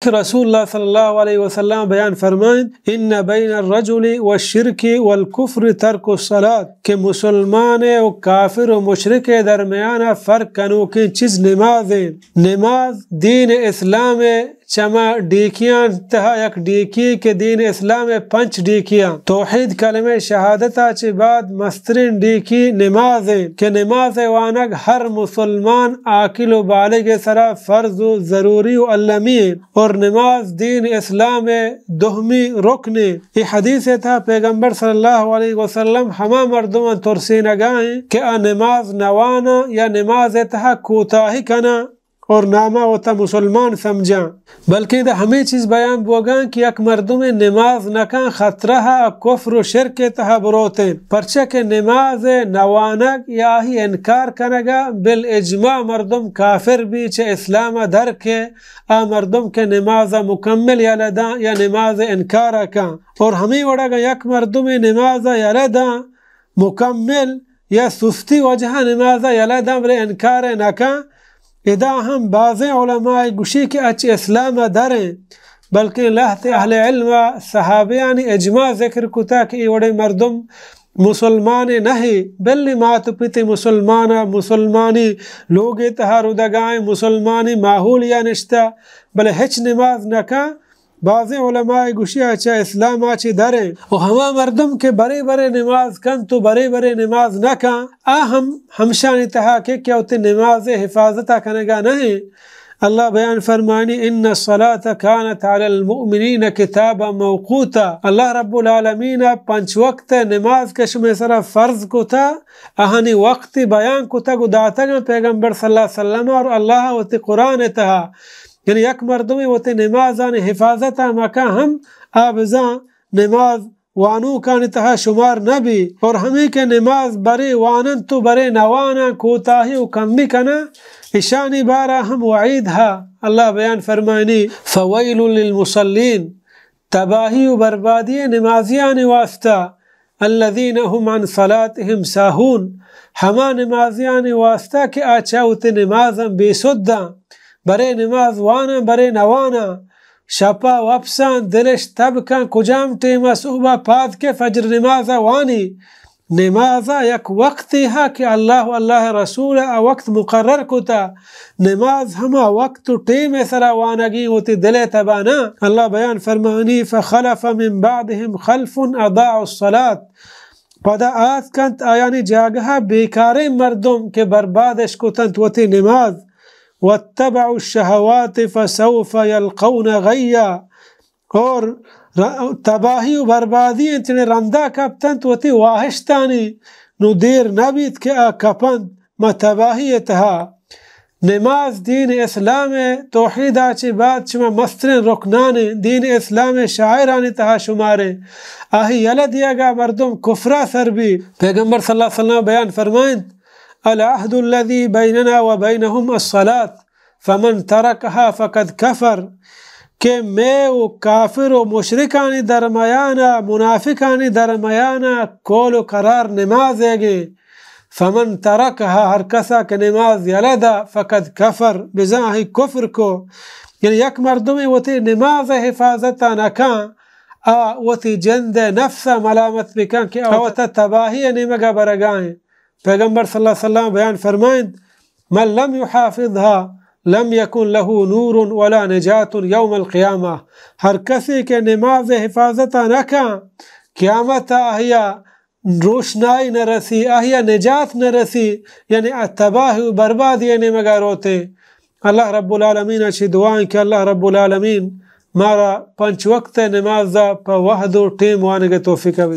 رسول اللہ صلی اللہ علیہ وسلم بیان فرمائیں، ان بین الرجل والشرک والکفر ترک الصلاة، کہ مسلمان و کافر و مشرک درمیان فرق کنوکیں چیز نماز ہیں۔ نماز دین اسلام چما ڈیکیاں تہا یک ڈیکی کہ دین اسلام پنچ ڈیکیاں۔ توحید کلمہ شہادتا چہ بعد مسترین ڈیکی نماز ہیں کہ نماز وانگ ہر مسلمان عاقل و بالغ سرا فرض و ضروری و المی ہیں۔ اور نماز دین اسلام دوہمی رکن ہیں۔ اے حدیث تہا پیغمبر صلی اللہ علیہ وسلم ہما مردمان ترسینگا ہیں کہ آ نماز نوانا یا نماز تہا کوتاہی کنا اور ناما وتا مسلمان سمجھاں، بلکیں دا ہمے چیز بیان بوگاں کہ یک مردمے نماز نکاں خطرہ ء کفر و شرک ء تہا بروتیں، پرچہ کہ نماز ء نوانگ یا آہی انکار کنگا بالاجماع مردم کافر بی، چہ اسلام ء در کے۔ آ مردم کہ نماز ء مکمل یلہ داں یا نماز ء انکار ء کاں، اور ہمے وڑا اگاں یک مردمے نماز ء یلہ داں، مکمل یا سستی وجہ ء نماز ء یلہ داں بلے انکار ء نہ کن۔ ادا ہم بازیں علماء گوشی کہ اچ اسلام ء در انت، بلکیں لہتے اہل علم ء صحابیانی اجماع ذکر کتا کہ اے وڑیں مردم مسلمان نہ، بلے مات و پت مسلمان ء مسلمانی لوگ ء تہا رودگائیں، مسلمانی ماحول یا نشتہ، بلے ہچ نماز نہ کن۔ بازیں علماء گوشی آ چہ اسلام آ چہ در انت۔ و ہما مردم کہ برے برے نماز کنت و برے برے نماز نہ کن، آ ہم ہمشانی تہا کہ کیا وتی نماز حفاظت کنگا نہ انت۔ اللہ بیان فرمانی، ان الصلاة کانت علی المؤمنین کتابا موقوتا۔ اللہ رب العالمین پنچ وقت نماز کہ شمے سرا فرض کتا، آہانی وقت بیان کتگ و داتگ پیغمبر صلی اللہ علیہ وسلم اور اللہ وتی قرآن تہا۔ یعنی یک مردمے وتی نمازانی حفاظت ء مکن ہم آ بزاں نماز وانوکانی تہا شمار نہ بی، اور ہمے کہ نماز برے واننت و برے نواناں کوتاہی و کمی کناں، اشانی بارا ہم وعید ہا۔ اللہ بیان فرمائنی، فویل للمصلین، تباہی و بربادی نمازیانی واسطہ، الذین هم عن صلاتهم ساهون، ہما نمازیانی واسطہ کہ آ چہ وتی نمازاں بے سداں، برے نماز واناں، برے نواناں، شپا وپساں، دلش تب کن، کجام ٹیما صحبا پاد کے فجر نمازا وانی۔ نمازا یک وقتے ہا کہ اللہ و اللہ رسول آ وقت مقرر کتا۔ نماز ہما وقت و ٹیم سرا وانگی وتی دل تبانا۔ اللہ بیان فرمانی، فخلف من بعدهم خلف اضاعوا الصلاة۔ پدا آتکنت آیانی جاگہا بیکاریں مردم کہ بربادش کتنت وتی نماز۔ واتبعوا الشهوات فسوف يلقون غيا۔ اور ر-، تباہی و بربادی انت، یعنی رندا کپتنت وتی واہشتانی، نو دیر نہ بیت کہ آ کپنت ما تباہی تہا۔ نماز دین اسلام ء توحید ء چہ بعد شما مستریں رکنان دین اسلام ء شاعرانی تہا شماریں۔ آہی یلہ دیگا مردم کفرا سر بی۔ پیغمبر صلی اللہ علیہ وسلم بیان فرمائنت، العهد الذي بيننا وبينهم الصلاة فمن تركها فقد كفر، کہ مے و کافر و مشرکانی درمیانا، منافقانی درمیانا قول و قرار نماز ایگے۔ فمن ترکها، ہر کسا کہ نماز یلہ دا، فقد کفر، بزاں آہی کفر کو۔ یعنی یک مردمے وتی نماز حفاظت نکن، آ وتی جند نفس ملامت بکن کہ آ وتا تباہی نیمگا برگائیں۔ پیغمبر صلی اللہ علیہ وسلم بیان فرمائنت، من لم يحافظها لم يكن له نور ولا نجاة يوم القيامة۔ ہر کسے کہ نماز حفاظت نکن، قیامت آہیا روشنائی نہ رسی، آہیا نجات نہ رسی، یعنی آ تباہ و بربادی نیمگا روتے۔ اللہ رب العالمین چی دعائیں کہ اللہ رب العالمین مارا پنچ وقت نماز پہ وحد و ٹیم وانگ توفیق بدے۔